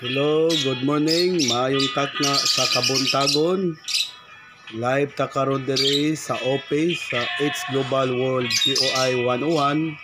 Hello, good morning. Maayong takna sa kabuntagon. Live ta karon diri sa office sa H Global World GOI 101.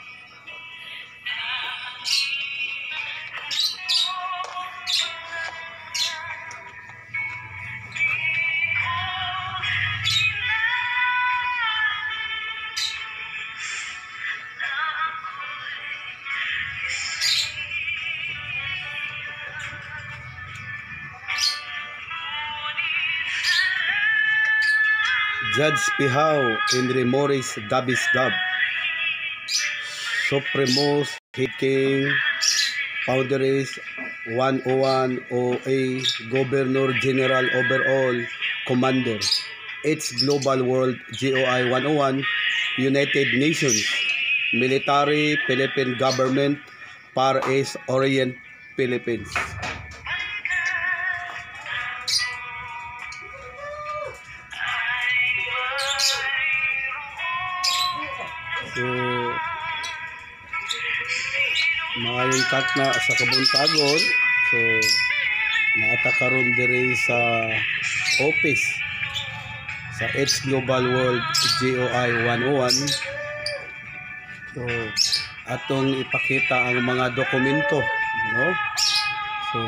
Judge Pihao, Henry Morris Davis Dab, Supremos Head King, Founders 101 OA, Governor General Overall Commander, H Global World GOI 101, United Nations, Military Philippine Government, Far East Orient Philippines. So, maayong takna sa kabuntagon. So, naata karon diri sa office sa H Global World GOI 101. So, atong ipakita ang mga dokumento, no? So,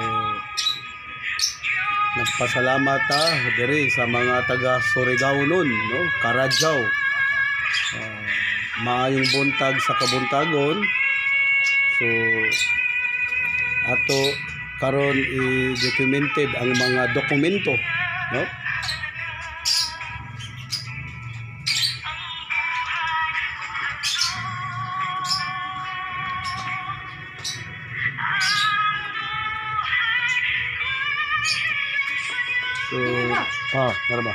nagpasalamat ta diri sa mga taga Surigao nun, no? Karadjaw. Maayong buntag sa kabuntagon. So ato karon i-documented ang mga dokumento, no? So, meron ba?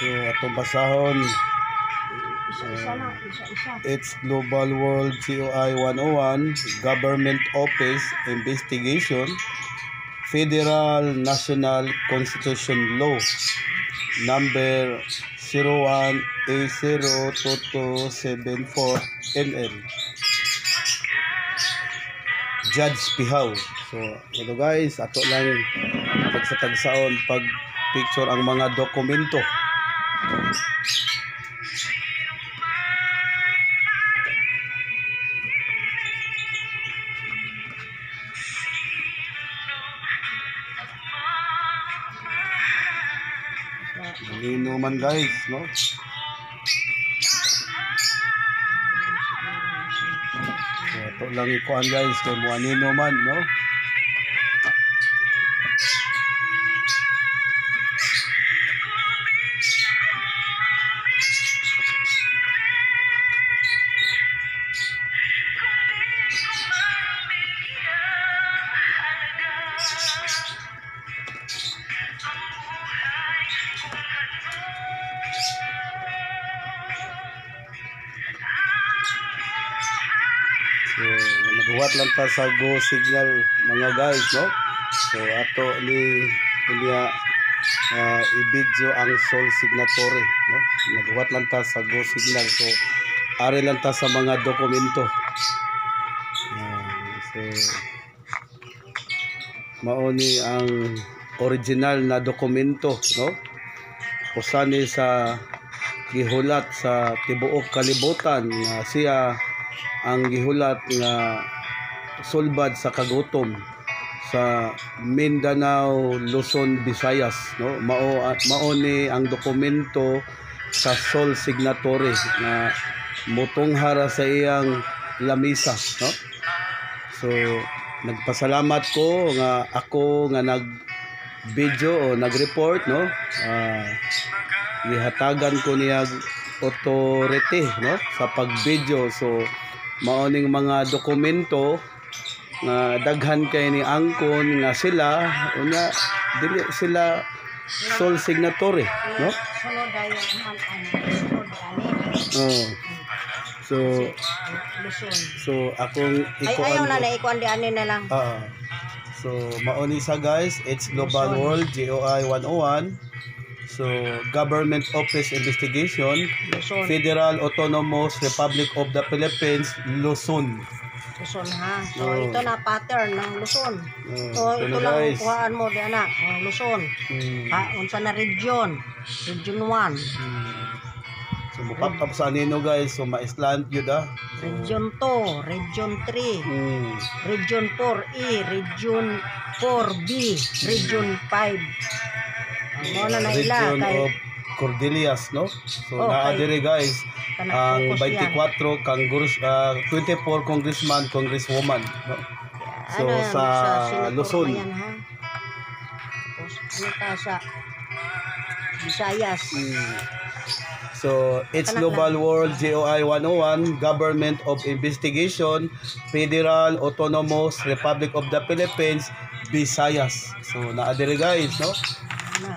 So, atong basahon. It's Global World GOI 101, Government Office Investigation, Federal National Constitution Law number 01A02274 NL. Judge Pihao. So, hello guys, ato lang pagsatagsaon pag picture ang mga dokumento. Malino man guys, no? So, ato lang ikuan guys, kay muanino man, no? So, naghuwat lang ta sa go signal mga guys, no? So, ato ni niya i-video ang sole signatory, no? Naghuwat lang ta sa go signal. So, ari lang ta sa mga dokumento. So, mao ni ang original na dokumento, no? Usa ni sa gihulat sa tibuok kalibutan na siya ang gihulat nga sulbad sa kagutom sa Mindanao, Luzon, Visayas, no? Mao ni ang dokumento sa sole signatory na motunghara sa iyang lamisa, no? So nagpasalamat ko nga ako nga nag video o nag-report, no? Gihatagan ko niya authority, no, sa pag-video. So mao ning mga dokumento nga daghan kay ni angkon nga sila unya dili sila sole signatory, no? Oh. So so akong ikuan ayaw na na ikuan di ani na lang. So mao ni sa guys, it's Global World GOI 101, So Government Office Investigation, Luzon. Federal Autonomous Republic of the Philippines, Luzon. Luzon ha. So Oo. Ito na pattern ng Luzon. Oh, So ito ito na, lang ang guys. Kuhaan mo di ana, ang Luzon. Ha, unsa na region? Region 1. So mo-pop up sa anino, guys, so ma-slant yun ah. So, Region 2, Region 3, Region 4E, Region 4B, Region 5. Ang mo na na ila Region kay of Cordilleras, no? So Oh, naa diri, guys, kanang ang focus yan. 24 Congress, 24 congressman, congresswoman, no? So, Ano yan, sa senator Luzon. na yan, ha? Tapos, ano ta sa Visayas. So, it's Kanak Global World GOI 101, Government of Investigation, Federal Autonomous Republic of the Philippines, Visayas. So, naa diri, guys, no?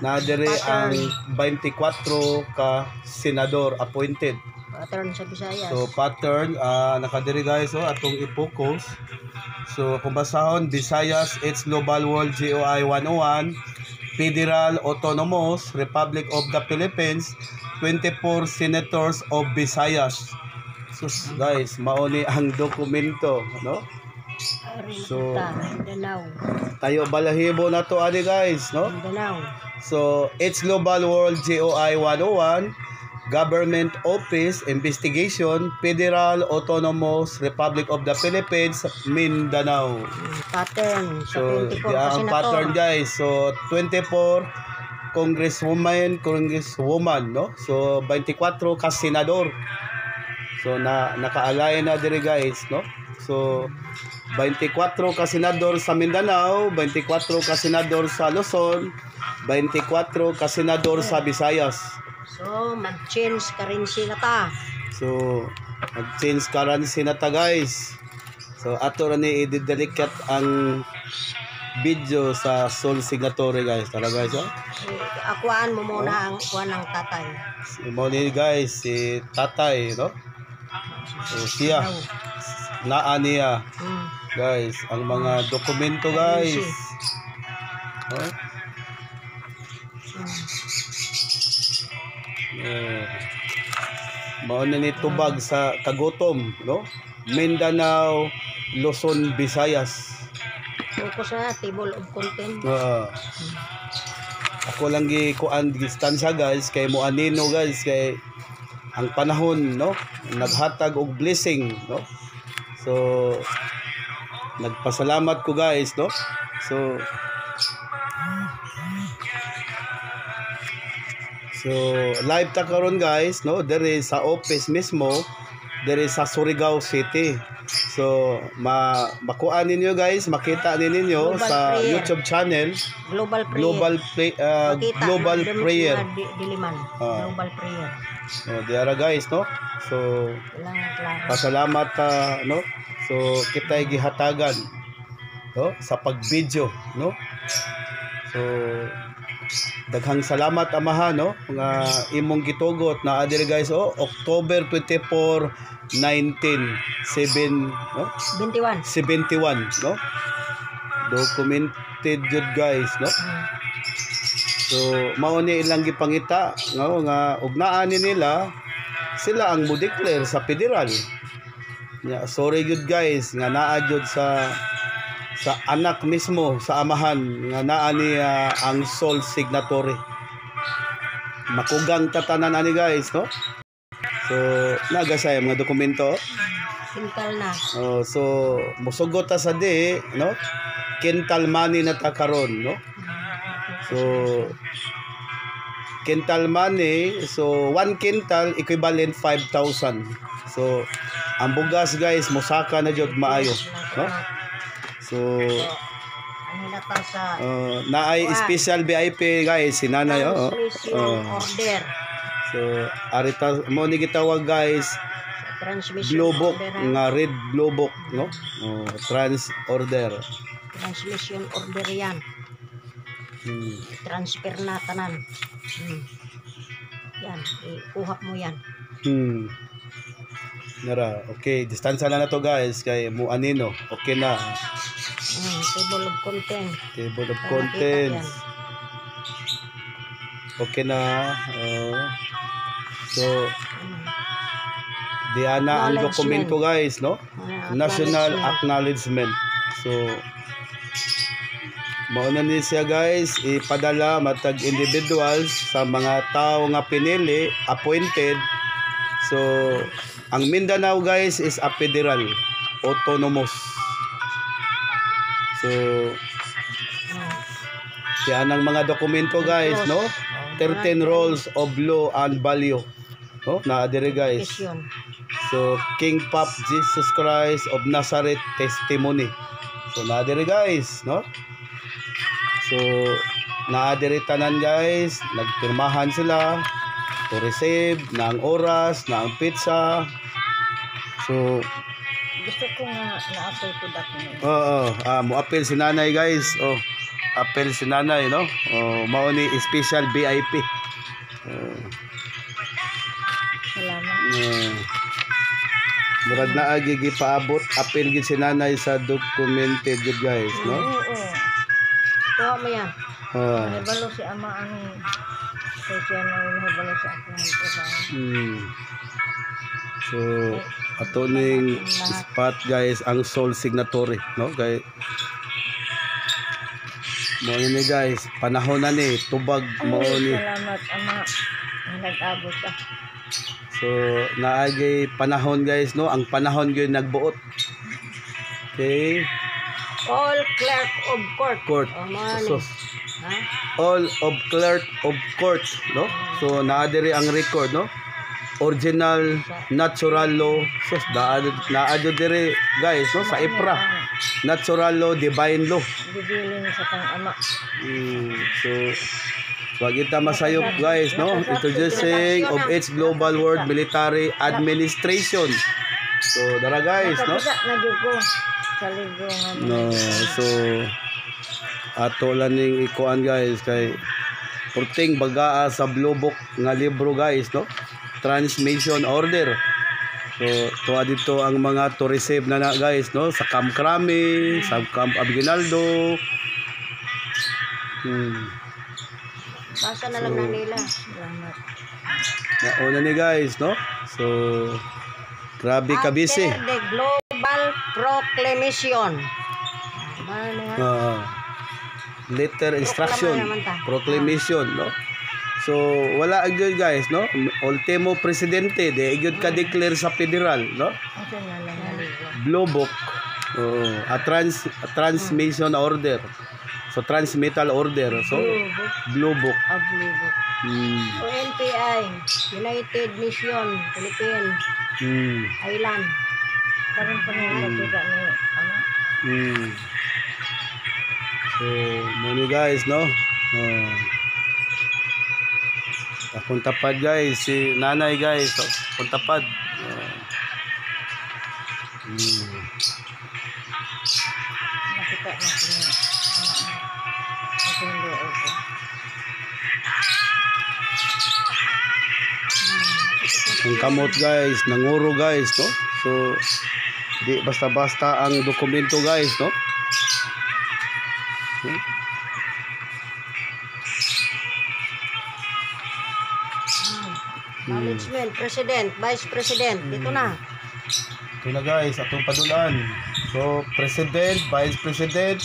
Na, Naa diri ang pattern, 24 ka senador appointed. Pattern sa Visayas. So, pattern, nakadiri, guys, oh, atong i-focus. So, kung basahon, Visayas, it's Global World GOI 101, Federal Autonomous Republic of the Philippines, 24 Senators of Visayas. So, guys, mao ni ang dokumento, no? Ari So, ta, Mindanao. Tayo balahibo na to ani, guys, no? Mindanao. So, it's Global World GOI 101, Government Office Investigation, Federal Autonomous Republic of the Philippines, Mindanao. Pattern sa So, 24 di ka ang senator. pattern, guys. So, 24 congresswoman, congresswoman, no? So, 24 ka senador. So, na naka-align na diri, guys, no? So, 24 ka senador sa Mindanao, 24 ka senador sa Luzon, 24 ka senador sa Visayas. So, mag-change currency na ta. So, mag-change currency na ta, guys. So, ato ra ni ididelikat ang video sa sole signatory, guys. Tara, guys, oh. Eh, akuan mo muna ang kuan ng tatay. Si mo ni, guys, si tatay, no? So, siya, naa niya, guys, ang mga dokumento, guys. Oh. Oh. Mao na ni tubag sa kagutom, no? Mindanao, Luzon, Visayas. Focus na table of content. Oo. Ako lang gi kuan distansya, guys, kay mo anino, guys, kay ang panahon, no, naghatag og blessing, no? So nagpasalamat ko, guys, no? So live ta karon, guys, no, diri sa office mismo diri sa Surigao City. So ma makuha ninyo, guys, makita ninyo Global sa prayer. YouTube channel. Global prayer. Global Makita, Global prayer. Mga diliman. Ah. Global prayer. Oh, diara, guys, no? So Kailangan klaro. Pasalamat ta, no? So kita'y gihatagan, no, sa pag-video, no? So daghang salamat, Amahan, no, nga imong gitugot na adiri, guys, oh, October 24 19 7, no? 21. 71, no? Documented jud, guys, no? So mao ni ilang gipangita, no, nga ug naa ni nila sila ang mo declare sa federal. Ya, sorry jud, guys, nga naa jud sa anak mismo sa Amahan nga naa niya ang sole signatory. Makugang tatanan ani, guys, no? So nagasay mga dokumento. Kintal na. Oh, so musugot ta sa di, no? Quintal money na ta karon, no? So quintal money, so 1 quintal equivalent 5,000. So ang bugas, guys, mosaka na jud maayo, no? So Ano na ta sa naay special VIP, guys, si nanay, oh. Transmission Oh. order. So arita mo ni gitawag, guys, Transmission blue book order, ha? Nga red blue book, no? Oh, trans order. Transmission order yan. Transfer na tanan. Yan, ikuha mo yan. Nara, okay, distansya na na to, guys, kay mo anino. Okay na. Table of content. Table of Para makita contents. Okay na. Oh. So diana ang dokumento guys, no? National acknowledgement. So mao na ni siya guys, ipadala matag individuals sa mga tao nga pinili, appointed. So ang Mindanao guys is a federal autonomous. So yan ang mga dokumento guys, no? 13 rules of law and value. No? Naa diri guys. So King Pop Jesus Christ of Nazareth testimony. So naa diri guys, no? So naa diri tanan guys, nagpirmahan sila to receive na ang oras, na ang pizza. So gusto ko nga na-appeal ko document. Oo, mo-appeal si nanay guys. Oh, appeal si nanay, no? Oh, mao ni special VIP. Oh. Salamat. Murag na agi gipaabot appeal gid si nanay sa documented gid guys, no? Oo. Kuha mo yan. Oh. Nahibalo si ama ang kay siya na nahibalo sa akong trabaho. So ato ning spot guys ang sole signatory, no? Kay mao ni guys, panahon na ni tubag mao ni. Salamat ama nga nag-abot ka. So naagay panahon guys, no? Ang panahon gyud nagbuot. Okay. All clerk of court. Court. Oh, mao ni. So, Ha? all of clerk of court, no? So naa diri ang record, no? Original natural law. So naa diri guys, no? Sa IPRA. Natural law, divine law. Gibilin sa kang ama. So wag kita masayop guys, no? Introducing of its global world military administration. So dara guys, no? Nakakita na jud ko sa libro nga. No, so ato lang ning ikuan guys kay purting bagaa sa blue book nga libro guys, no? Transmission order. So tuwa dito ang mga to receive na na guys, no? Sa Camp Crame, sa Camp Aguinaldo. Basa na lang na nila. Salamat. Nauna ni guys, no? So grabe ka busy. After the global proclamation. Letter instruction, proclamation, no? So wala gyud guys, no? Ultimo presidente di gyud ka declare sa federal, no? Asa na lang nga libro. Blue book. A transmission order. So transmittal order. So Blue book. blue book. Ah, blue book. UNPI, United Nation, Philippine Island. Karon pa nila nakita ni ama. So, muna guys, no? Oh. Akong tapad guys, si nanay guys, akong tapad. Nakita na ko ni ama. Akong duo ko. Ang kamot guys, nanguro guys, no? So, di basta-basta ang dokumento guys, no? Management, President, Vice President, dito na. Ito na guys, atong padulan. So, President, Vice President,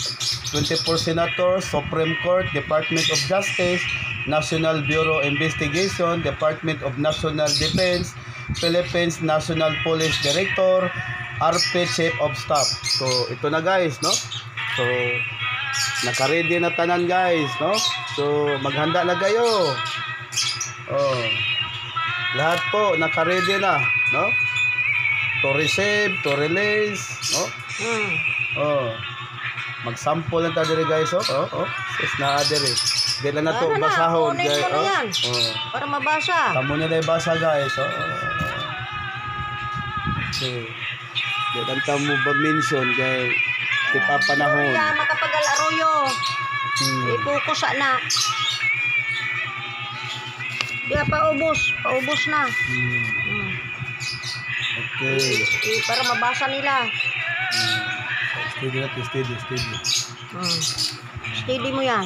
24 Senators, Supreme Court, Department of Justice, National Bureau Investigation, Department of National Defense, Philippines National Police Director, RP Chief of Staff. So, ito na guys, no? So, naka-ready na tanan guys, no? So, maghanda na kayo. Oh. Lahat po naka-ready na, no? To receive, to release, no? Oh. Mag-sample lang ta diri guys, oh. Oh, oh. Sus naa diri. Di lang na to Ano na, basahon, kunin guys. mo na Oh. yan. Oh. Para mabasa. Kamo na lang basa guys, oh. Okay. Di lang ta mo ba mention kay di pa panahon. Gloria, Makapagal Arroyo. Ipukusa na. Di paubos, paubos na. Okay. Para mabasa nila. Steady na, steady, steady. Steady mo yan.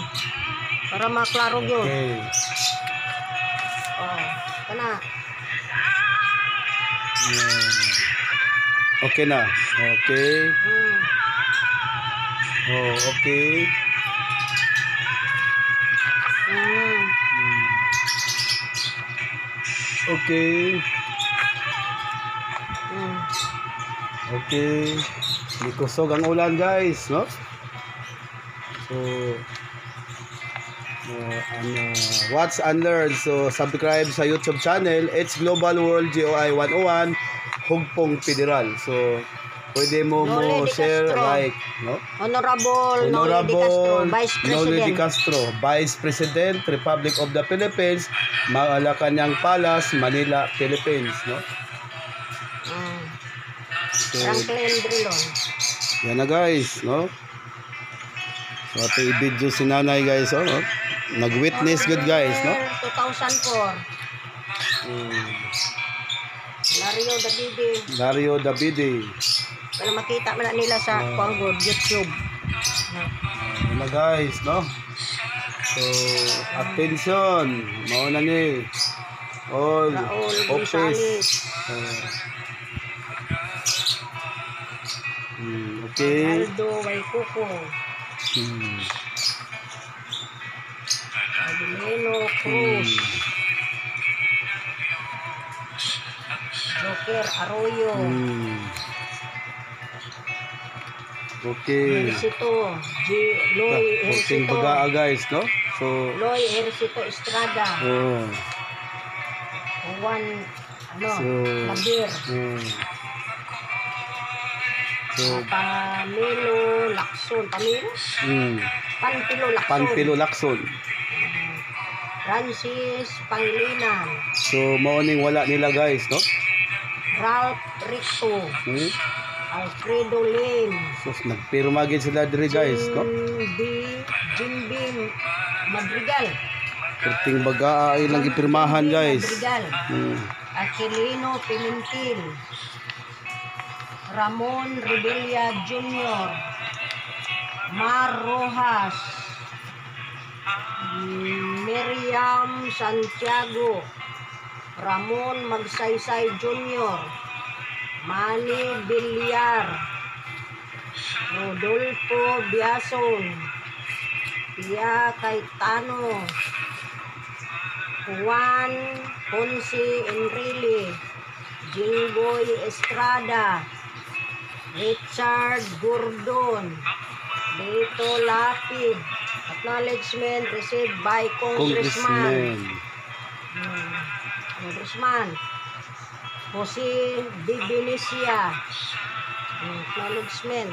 Para maklaro yun. Okay. na. Yeah. Okay na. Okay. Oh, okay. Okay. Okay. Nikusog ang ulan, guys, no? So, ano, watch and learn. So, subscribe sa YouTube channel, It's Global World GOI 101, Hugpong Federal. So, pwede mo Noli mo de share, Castro. Like, no? Honorable Noli de Castro, Honorable Vice Noli de President. Castro, Vice President, Republic of the Philippines, Malacanang Palace, Manila, Philippines, no? So, Franklin Drilon. Yan na, guys, no? So, ato i-video si nanay, guys, oh, no? Nag-witness good, guys, no? 2004. Lario Davide. Dario Davide. Para makita man na nila sa kuang good, YouTube. Yan na, guys, no? So, attention, mao na ni. All Raul office. Gonzales. Okay. Aldo Waikuko. Adelino Cruz. Joker Arroyo. Ejercito. G. Loy Konting Ejercito. bagaa, guys, no? So, Loy Ejercito Estrada. Oh. Juan ano, So, Labir. So, Pamilo Lacson. Pamilo? Panpilo Lacson. Panpilo Lacson. Francis Pangilinan. So, mao ning wala nila, guys, no? Ralph Recto. Alfredo Lim. So, nagpirma gid sila diri, guys, no? Jimby Madrigal. Perting bagaa ay lang gipirmahan, Jimby guys. Madrigal. Aquilino Pimentel. Ramon Rebilla Jr. Mar Rojas. Miriam Santiago. Ramon Magsaysay Jr. Manny Villar. Rodolfo Biason. Pia Cayetano. Juan Ponce Enrile. Jinggoy Estrada. Richard Gordon. Lito Lapid. Acknowledgement received by Congressman. Congressman. Congressman. Jose De Venecia. Acknowledgement.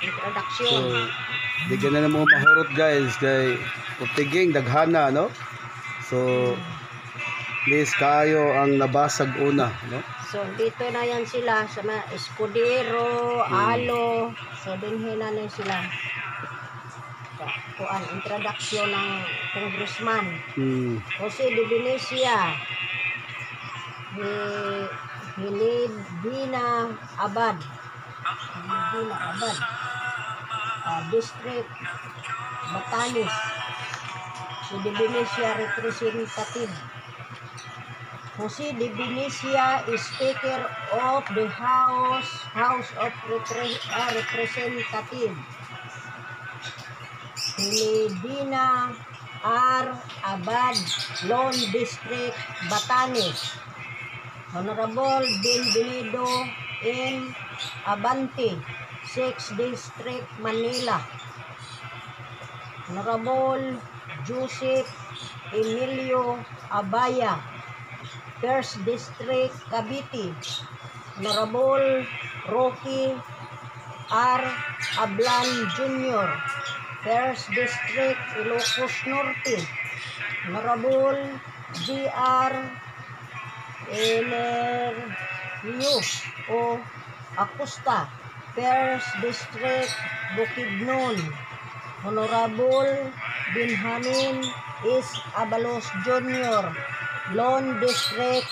Introduction. So, di ka na mo mahurot, guys, kay putiging daghana, no? So, please kayo ang nabasag una, no? So, dito na yan sila sa mga Escudero, Alo. So, dinhi na na sila. Sa kuan, introduction ng congressman. Jose de Venecia. Hilibina Abad. Hilibina Abad. District Batanes. Si de Venecia representative. Jose de Venecia is Speaker of the House of Representative. Hilibina R. Abad, Lone District, Batanes. Honorable Bienvenido M. Abante, 6th District, Manila. Honorable Joseph Emilio Abaya, 1st District, Cavite. Honorable Rocky R. Ablan Jr., 1st District, Ilocos Norte. Honorable G.R. Enerio O. Acosta, 1st District, Bukidnon. Honorable Benjamin S. Abalos Jr., Lone District,